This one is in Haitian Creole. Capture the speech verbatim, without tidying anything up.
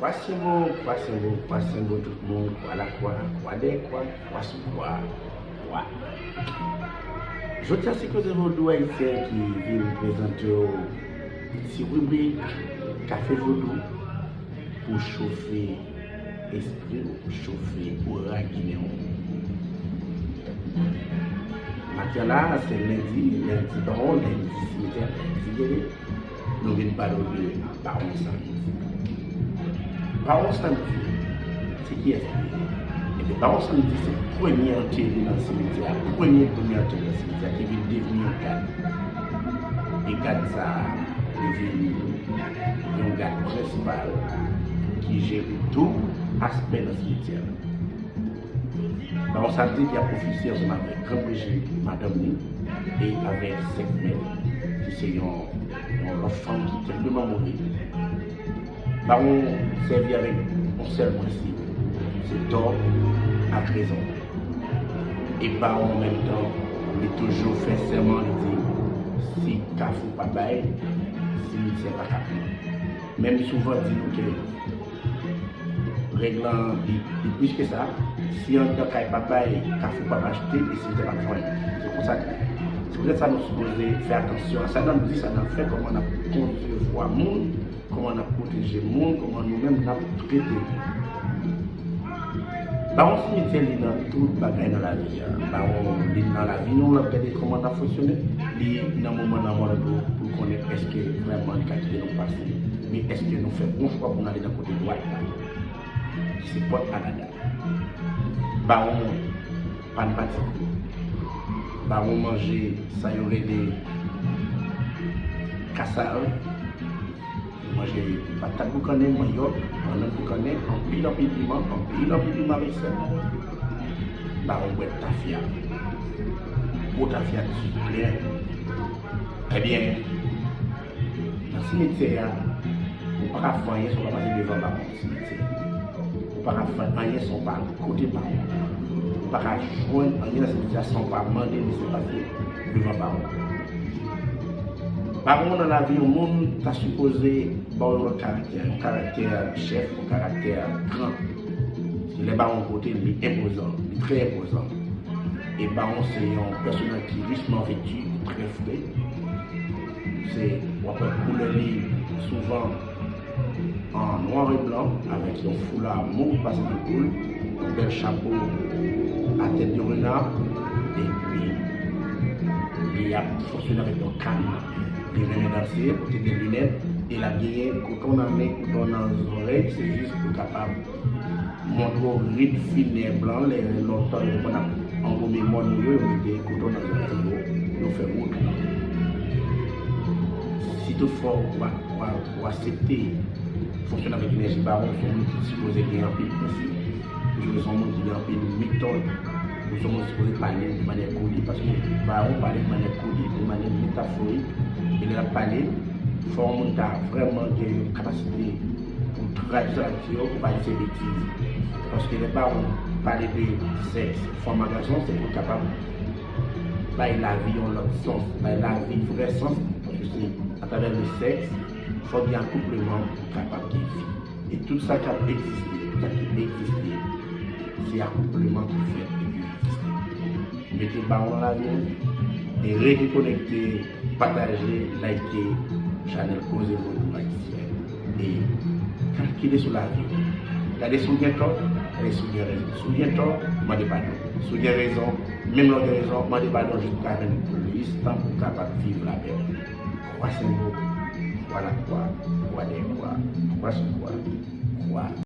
Kwa Senbo, kwa Senbo, kwa Senbo tout moun, kwa lakwa, kwa dèyè kwa, kwa sou kwa, kwa. Jodi a se Koze Vodou Ayisyen ki vin prezante w ti ribrik Kafe Vodou pou chofe espri w, pou chofe kouray ginen w. Maten la, se lendi, lendi bawon, lendi simitè, lendi gede. Nou vin pale w de Bawon Samdi. Bawon Samdi, se kiyès li ye? Ebyen, Bawon Samdi se premye antere nan simityè a, premye, premye antere nan simityè a ki vin devni yon gad. E gad sa a, li vin yon gad prensipal ki jere tout aspè nan simityè a. Bawon Samdi te ap ofisye ansanm avèk Grann Brijit, madanm li, e avèk Sèk Mèt, ki se yon, yon lòt fanm ki tèlman move. Bawon sèvi avèk yon sèl prensip, se tò ak rezon. E Bawon an menm tan, li toujou fè sèman, li di, si Kafou pa bay, simityè pa ka pran. Menm souvan di nou ke règ lan, li, li plis ke sa. Si anndan kay pa bay, Kafou p ap achte, e simityè p ap jwenn. Se konsa li ye. Se poutèt sa nou sipoze fè atansyon a sa n ap di, sa n ap fè, kòman n ap konsevwa moun, kòman n ap pwoteje moun, kòman nou menm n ap trete moun. Bawon Simityè, li nan tout bagay nan lavi a. Bawon, li nan lavi nou, l ap gade kòman n ap fonksyone. Li nan moman nan mò nou pou, pou l konnen èske vrèman li ka kite nou pase, men èske nou fè bon chwa pou n ale nan kote dwat la, ki se pòt Anada. Bawon pa n patikye. Bawon manje sa yo rele kasav. Yo manje patat boukannen, manyòk, bannann boukannen, anpil, anpil piman, anpil, anpil piman avèk sèl. Bawon bwè tafya. Gwo tafya ti klè. Ebyen, nan simityè a, ou pa ka fè anyen san w pa pase devan bawon simityè. Ou pa ka fè anyen san w pa kote bawon. Ou pa ka jwenn anyen nan simityè a san w pa mande misye pase devan bawon. Bawon nan lavi yon moun ta sipoze ba w yon lòt karaktè, yon karaktè chèf, yon karaktè gran. Se lè bawon kote l, li enpozan, li trè enpozan. E bawon se yon pèsonaj ki richman vèti, trè fre. Se, w ap wè koulè li souvan an nwa e blan, avèk yon foula mou pase nan kou l, yon bèl chapo a tèt de rena, epi li ap fonksyone avèk yon kann. Li renmen danse, pote de linèt, e l ap genyen koton nan men, koton nan zòrèy, se jis pou kapab montre w rit finè blan, lè lontan yo te konn ap angome mòn yo, yo mete koton nan zòrèy yo, yo fè wout lan. Si toutfwa w, w, w, w aksepte fonksyone avèk enèji bawon, w se yon moun ki sipoze gen anpil prensip, ou se yon moun ki gen anpil metòd, ou se yon moun ki sipoze pale de manyè kode, paske bawon pale de manyè kode, de manyè metaforik, e lè l ap pale, fò yon moun ta vrèman gen yon kapasite pou tradui sa l ap di yo, pou pa di se betiz. Paske lè bawon pale de sèks, fanm ak gason, se pou l kapab bay lavi yon lòt sans, bay lavi vrè sans, paske se atravè le sèks, fòk gen akoupleman pou kapab gen vi. E tout sa k ap egziste, tout sa ki egziste, se akoupleman ki fèt epi egziste. Mete bawon nan lavi nou, e rete konekte, pataje, like chanèl Koze Vodou Ayisyen. E kalkile sou lavi w. Gade si w gen tò, gade si w gen rezon. Si w gen tò, mande padon. Si w gen rezon, menm lè w gen rezon, mande padon jis pou ka jwenn plis tan pou w kapab viv lapè. Kwa Senbo, kwa lakwa, kwa dèyè kwa, kwa sou kwa, kwa.